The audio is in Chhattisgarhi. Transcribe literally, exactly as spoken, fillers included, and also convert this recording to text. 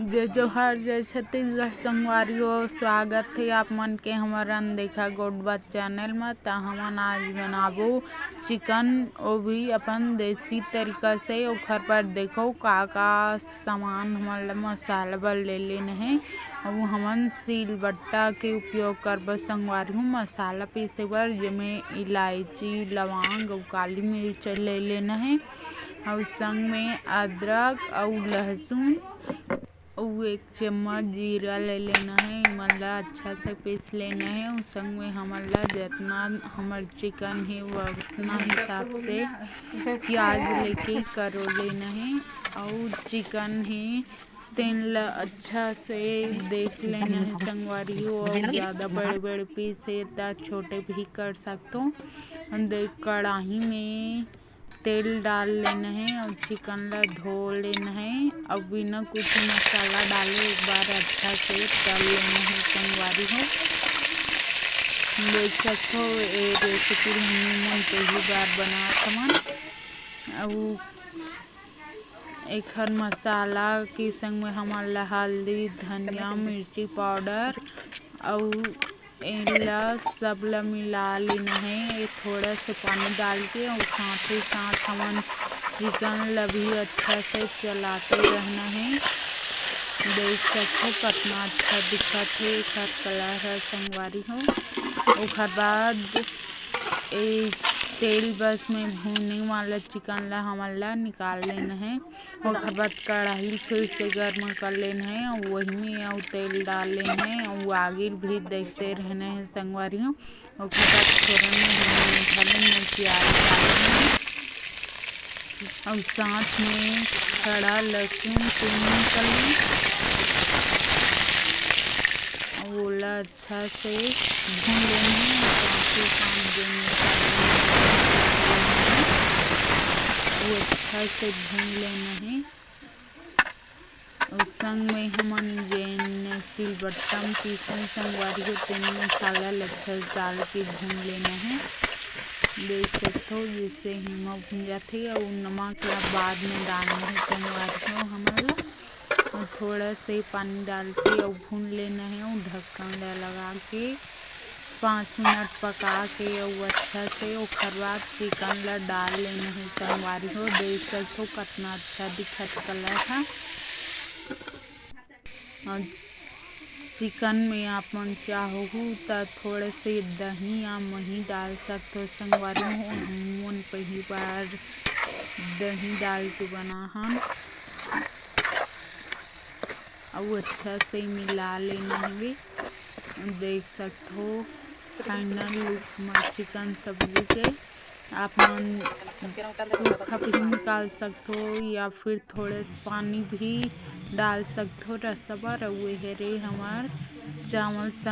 जय जोहार, जय छत्तीसगढ़ संगवारी हो। स्वागत हे आप मन के हमर अनदेखा गोठ बात चैनल म। त हमन आज बनाबो चिकन, वो भी अपन देसी तरीका से। ओखर बर देखो का का सामान हमन ला मसाला बर ले लेना हे। अउ हमन सिलबट्टा के उपयोग करबो संगवारी हो मसाला पीसे बर, जेमे इलायची, लवंग अउ काली मिर्च ले लेना हे। अउ संग में अदरक अउ लहसुन अउ एक चम्मच जीरा ले लेना हे। एमन ला अच्छा से पीस लेना हे। अउ संग में हमन ला जितना हमर चिकन हे, वो उतना हिसाब से प्याज लेके करो लेना हे। अउ चिकन हे, तेन ला अच्छा से देख लेना हे संगवारी हो। अउ ज़्यादा बड़े बड़े पीस हे, त छोटे भी कर सकथो। हम देख, कढ़ाई में तेल डाल लेना हे अउ चिकन ला धो लेना हे अउ बिना कुछ मसाला डाले एक बार अच्छा से तल लेना हे संगवारी हो। देख सकथो, ये रेसिपी हमन पहली बार बनात हवन। अउ एखर मसाला के संग में हमन ला हल्दी, धनिया, मिर्ची पाउडर अउ एला सब ला मिला लेना हे, ये थोड़ा से पानी डाल के। अउ साथ ही साथ हमन चिकन ला भी अच्छा से चलाते रहना हे। देख सकथो कतना अच्छा दिखत हे एखर कलर ह संगवारी हो। ओखर बाद ए तेल बस में भूने वाला चिकन ला हमन ला निकाल लेना हे। ओखर बाद कढ़ाई फिर से गर्म कर लेना हे, अउ वही में अउ तेल डाल लेना हे, अउ आगे भी देखते रहना हे संगवारी हो। ओखर बाद फोरन में हमन धनिया प्याज डाल लेना हे, अउ साथ में खड़ा लहसुन, तीन कली, अउ ओला अच्छा से भून लेना हे। साथ ही साथ जो मसाला वो अच्छा से भून लेना हे। अउ संग में हमन जेन सिलबट्टा म पीसन संगवारी हो, तेन मसाला ल अच्छा से डाल के भून लेना हे। देख सकथो, जैसे हिमा भून जाथे अउ नमक ला बाद में डालना हे संगवारी हो हमन ला। अउ थोड़ा से पानी डाल के अउ भून लेना हे अउ ढक्कन ला लगा के पाँच मिनट पका के अउ अच्छा से ओखर बाद चिकन ला डाल लेना हे संगवारी हो। देख सकथो कतना अच्छा दिखत कलर ह। अउ चिकन में आप मन चाहहू त थोड़ा से दही या मही डाल सकथो संगवारी हो। हमन पहली बार दही डाल के बनाहन। अउ अच्छा से मिला लेना हवे। देख सकथो फाइनल लुक हमर चिकन सब्जी के। आप मन सूखा भी निकाल सकथो या फिर थोड़े से पानी भी डाल सकथो रसा बर। अउ ये हरे हमर चावल संग